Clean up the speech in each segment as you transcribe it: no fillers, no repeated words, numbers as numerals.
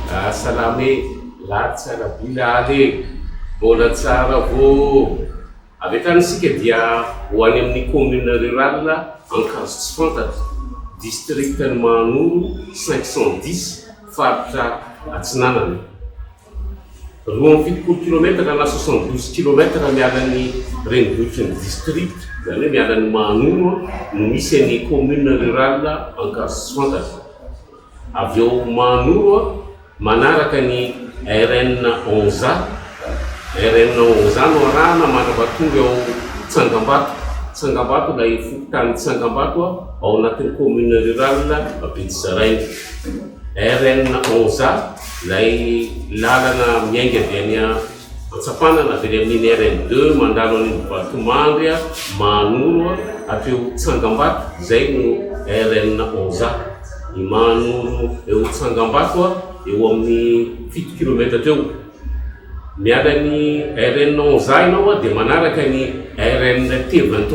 Salama e! Lahy tsara bilaly e! Mbola tsara vô! Avy hatrany isika dia ho any amin'ny commune rurale Ankazo tsy fantatra, district-n'i Mahanoro 510, faritra Atsinanana. 72 kilometatra na 72 kilomètres miala ny renivohitry ny district, izany hoe miala ny Mahanoro no misy an'i commune rurale Ankazo tsy fantatra. Avy eo Mahanoro manaraka ny RN 11 A, RN 11 A no arahana mandra-pahatonga eo Tsangambato, Tsangambato ilay fokontany Tsangambato ao anatin'ny commune rurale Betsizaraina. RN 11 A, ilay lalana miainga avy any Antsapanana avy any amin'iny RN 2 mandalo an'iny Vatomandry, Mahanoro hatreo Tsangambato, izay no RN 11 A. I Mahanoro eo Tsangambato eo amin'ny 7 kilometatra eo. Miala ny RN 11 A ianao dia manaraka ny RN T 23.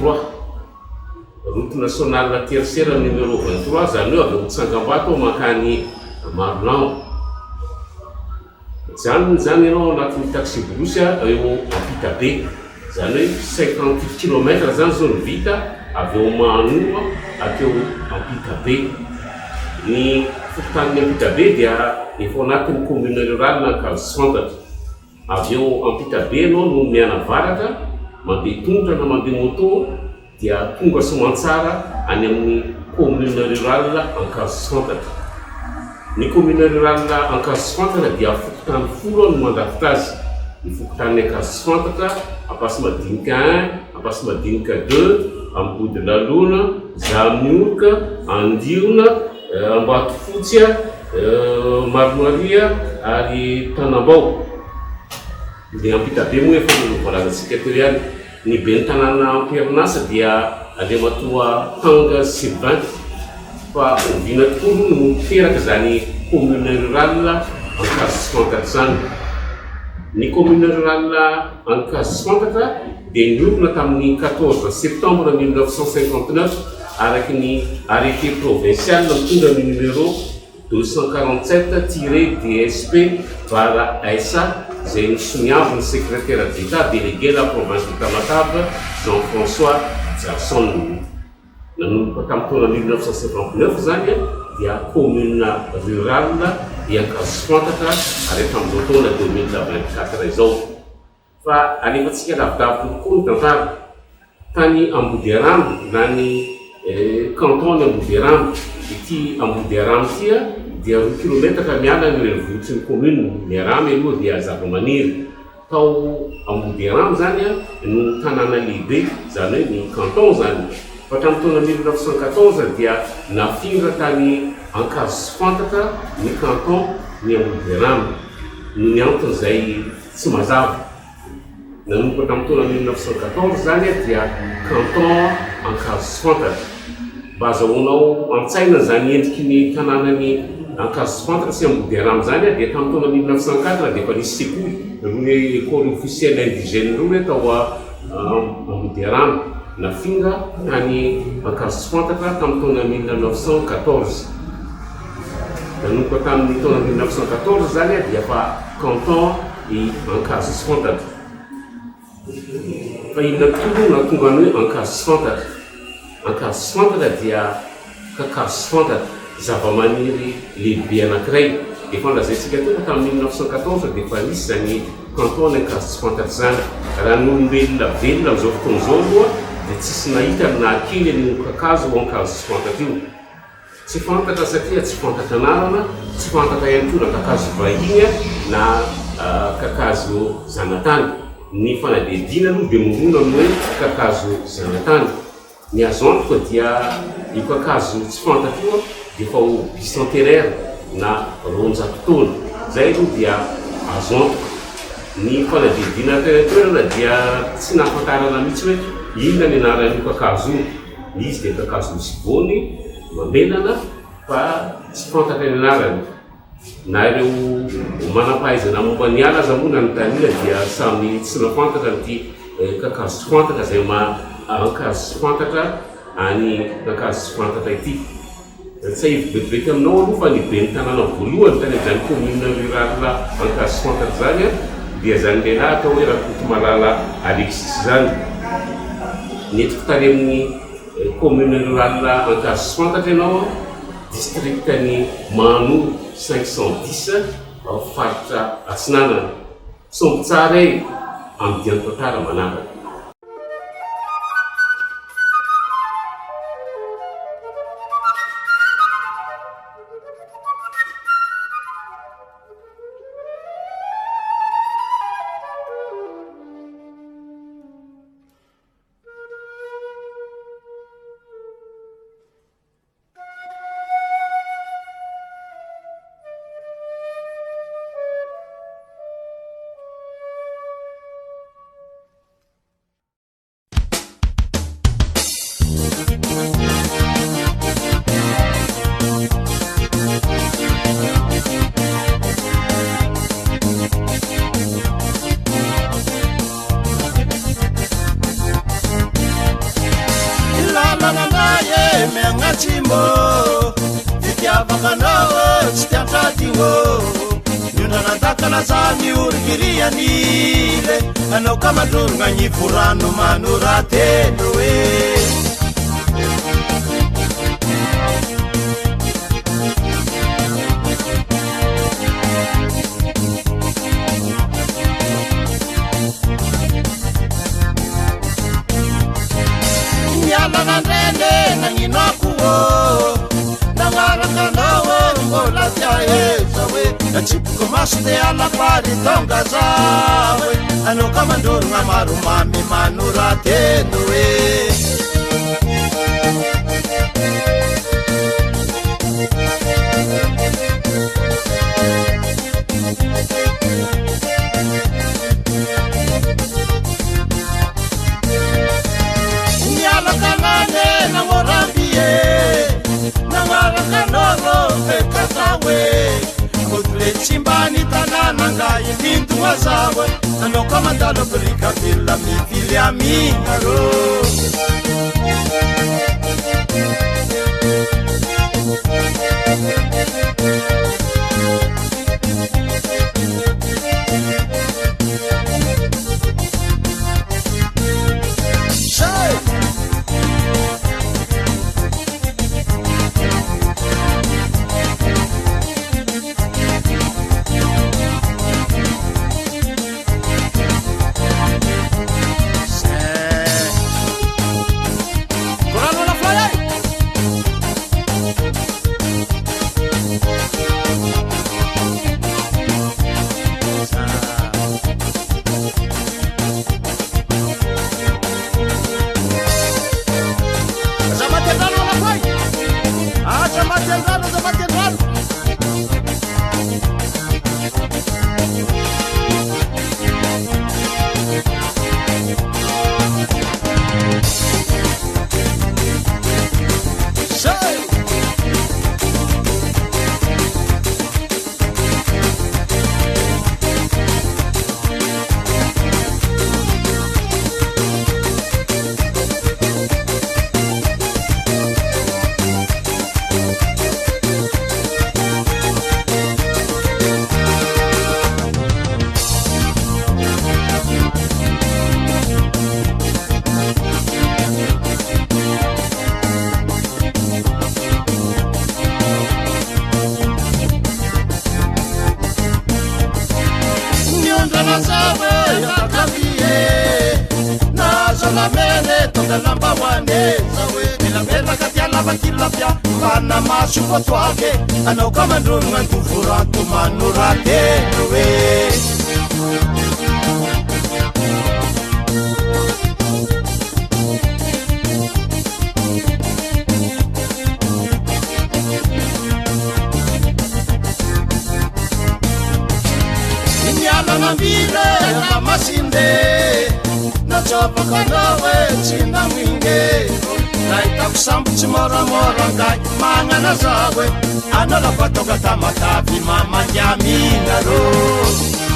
Route nationale tertiaire numéro 23, izany hoe avy ao Tsangambato mankany Marolambo. Mijanona izany ianao ao anatin'ny taxi-brousse eo Ampitabe. Izany hoe 58 kilomètres izany izao no vita avy eo Mahanoro hatreo Ampitabe. Ny fokontanin'i Ampitabe dia efa ao anatin'ny commune rurale Ankazosantatra. Avy eo Ampitabe ianao no mianavaratra, mandeha tongotra na mandeha moto dia tonga soamantsara any amin'ny commune rurale Ankazosantatra. Ny commune rurale Ankazosantatra dia fokontany folo no mandrafitra azy, ny fokontanin'i Ankazosantatra, Ampasimadinika un, Ampasimadinika deux, Ambodilalona, Zamioroka, Andiona, Ambatofotsy, Maromaria ary Tanambao. Ny Ampitabe moa efa voalazantsika teo ihany. Ny ben'ny tanàna am-perinasa dia Andriamatoa Tang Sylvain. Fa oviana tokoa aloha no teraka izany commune rurale Ankazosifantatra izany? Ny commune rurale Ankazosifantatra dia niorina tamin'ny 14 septembre 1959 araka ny arrêté provincial mitondra ny numéro 247-DSP barre SA izay nosoniavin'ny Secrétaire d'Etat délégué la province de Tamatave, Jean François Jason. Nanomboka tamin'ny taona 1959 izany dia commune rurale i Ankazofantatra ary hatramin'izao taona 2024 izao. Fa alefantsika lavidavitra kokoa ny tantara. Tany Ambodiarano na ny canton ny Ambodiarano. Ity Ambodiarano ity dia roa kilometatra miala ny renivohitry ny commune. Ny arame aloha dia zavamaniry. Tao Ambodiarano izany no tanàna lehibe, izany hoe ny canton izany. Fa hatramin'ny taona 1914 dia nafindra tany Ankazofantatra ny canton ny Ambodiarano. Noho ny antony izay Tsy mazava. Nanomboka tamin'ny taona 1914 izany dia canton Ankazosifantatra. Mba azahoanao an-tsaina izany endriky ny tanànan'i Ankazosifantatra sy Ambodiaramo izany dia tamin'ny taona 1904 dia efa nisy sekoly, irony école officielle indigène irony tao Ambodiaramo. Nafindra tany Ankazosifantatra tamin'ny taona 1914. Nanomboka tamin'ny taona 1914 izany dia efa canton i Ankazosifantatra. Fa inona tokoa moa no nahatonga ny hoe Ankazosifantatra? Ankazosifantatra dia kakazo tsy fantatra, zavamaniry lehibe anankiray. Efa nolazaintsika teo fa tamin'ny 1914 dia efa nisy izany canton ny Ankazotsifantatra izany. Raha ny olombelona velona amin'izao fotoana izao aloha dia tsisy nahita ny nahakely an'io kakazo Ankazotsifantatra io. Tsy fantatra satria tsy fantatra anarana, tsy fantatra ihany koa na kakazo vahiny na kakazo zanatany. Ny fanadihadiana aloha dia mirona amin'ny hoe kakazo zanatany. Ny azo antoka dia io kakazo tsy fantatra io dia efa ho bicentenaire na 200 taona. Izay aloha dia azo antoka. Ny fanadihadiana tany an-toerana dia tsy nahafantarana mihitsy hoe inona ny anaran'io kakazo io. Izy dia kakazo misy voany mamelana fa tsy fantatra ny anarany. Na ireo manam-pahaizana momba ny ala aza moa nanontaniana dia samy tsy nahafantatra an'ity kakazo tsy fantatra izay maha ankazo tsy fantatra any kakazo tsy fantatra ity. Tsiahiviko vetivety aminao aloha fa ny ben'ny tanàna voalohany tany amin'izany commune rurale Ankazofantatra izany dia izany lehilahy atao hoe Rakotomalala Alexis izany. Nentiko tany amin'ny commune rurale Ankazofantatra ianao, district-n'i Mahanoro 510 ao faritra Atsinanana. Somby tsara e! Amin'ny dian-tantara manaraka. Anao ka mandrorogna agnivo rano manoratelo e. Miala nandrene nagnino akoho nagnaraka anao e mbola tia eza hoe atsipoko maso te alafary tonga zaho e anao ka mandrorogna maro mamy manorateno e. Miala tanàna namoramby e nagnaraka anao fekatsaoe Modile tsy mba ny tanàna nga indindogna zaho anao ka mandalo Brickaville mivily aminareo. Anao ka mandrorogna andovoranto manoratelo e. Miala nambile lamasinde natsapaka anao e tsy naminge nahitako sambo tsy moramora ngay magnana zaho e anao lafa tonga Tamatavy mamangy aminareo.